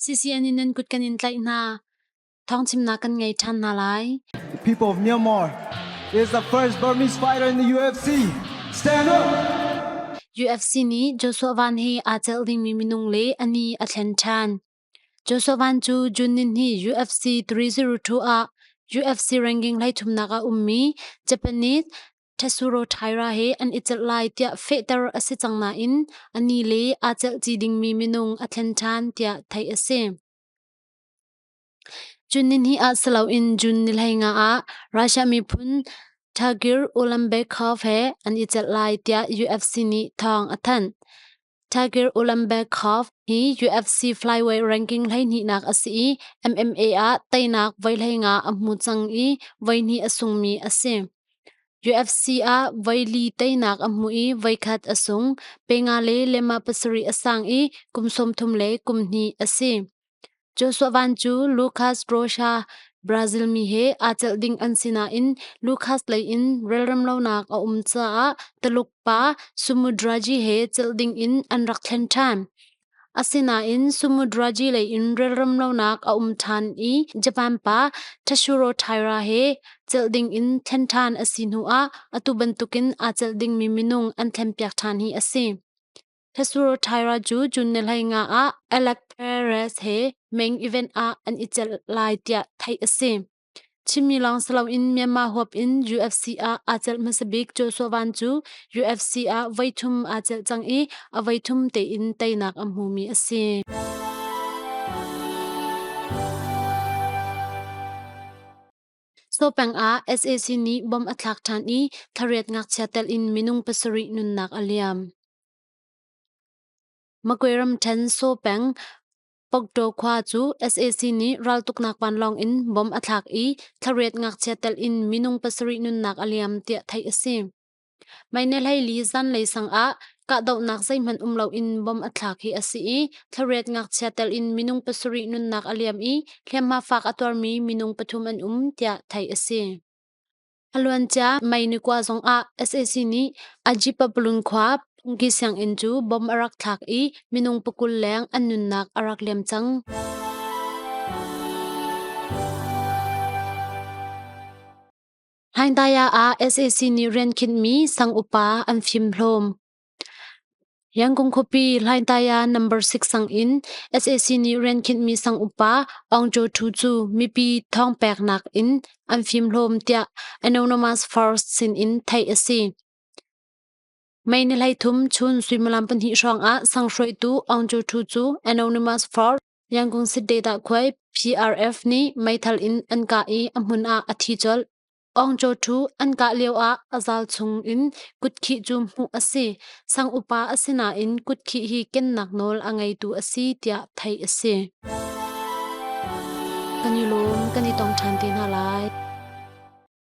CCN in nan kut kan in tlaih hna. Thawngchimnak kan ngei ṭhan hna lai. The people of Myanmar is the first Burmese fighter in the UFC. Stand up! UFC nih Joshua Van he aa celh dingmi minung le a ni a thlen ṭhan. Joshua Van cu June nihnih UFC 302 ah UFC ranking hleithumnak ah ummi Japanese Tetsuro Taira he an i celh lai tiah fehter a si cang nain a ni le aa celhci dingmi minung a thlen ṭhan tiah theih a si. June nihnih ah si loin June ni 15 ah Russia miphun Tagir Ulanbekov he an i celh lai tiah UFC nih thawng a thanh. Tagir Ulanbekov hi UFC flyweight ranking 12nak a si i MMA ah teinak voi 15 a hmu cang i voihnih a sungmi a si. UFC ah voili teinak a hmu i voikhat a sung. Pe nga le lema pasarih a sang i kum 30 le kum hnih a si. Joshua Van cu Lucas Rocha Brazil mi he aa celh ding an si nain Lucas lei in relremlonak a um caah Tuluk pa Sumudraji he celh ding in an rak thlen ṭhan. Asinain Sumudraji lei in relremlonak a um ṭhan i Japan pa Tashuro Taira he celh ding in thlen ṭhan a si hnuah atu bantukin aa celh dingmi minung an thlenpiak ṭhan hi a si. Tashuro Taira cu June ni 15 ah Alec Perez he main event ah an i celh lai tiah theih a si. Chinmi lawng si loin Myanmar huap in UFC ah aa celh hmasa bik Joshua Van cu UFC ah voithum aa celh cang i a voithum tein teinak a hmumi a si. Sopeng ah sac nih bomb a thlak ṭhan i thariat ngakchia telh in minung pasarih nunnak a liam. Magwe ramṭhen Sopeng Pokto khua cu sac nih raltuknak vanlawng in bomb a thlak i thariat ngakchia telh in minung pasarih nunnak a liam tiah theih a si. Mei ni 14 zanlei sang ah kahdohnak zeihmanh um loin bomb a thlak hi a si i thlarek ngakchia tel in minung pasarih nunnak a liam i hliamhma fak a tuarmi minung pathum an um tiah theih a si. A luancia Mei ni kua zongah sac nih Ajipapalun khua phungki sianginn cu bomb a rak thlak i minung pakul leng an nunnak a rak liam cang. Hlaingdaya ah sac nih rian khinhmi sang upa an fimhlawm. Yangon khuapi Hlaingdaya number 6 sang in sac nih rian khinhmi sang upa Aung Kyaw Thu cu mipi thawng peknak in an fimhlawm tiah Anonymous Force sin in theih a si. May ni 13 chun suimilam pahnih hrawng ah sang hruaitu Aung Kyaw Thu cu Anonymous Force Yangon City Dahkhuai PRF nih meithal in an kah i a hmun ah a thi colh. Aung Kyaw Thu an kah lioah a zal chung in kutkhih cu hmuh a si. Sang upa a si nain kutkhih hi kennak nawl a ngeitu a si tiah theih a si. Kan i lawm, kan i tong ṭhan te hna lai.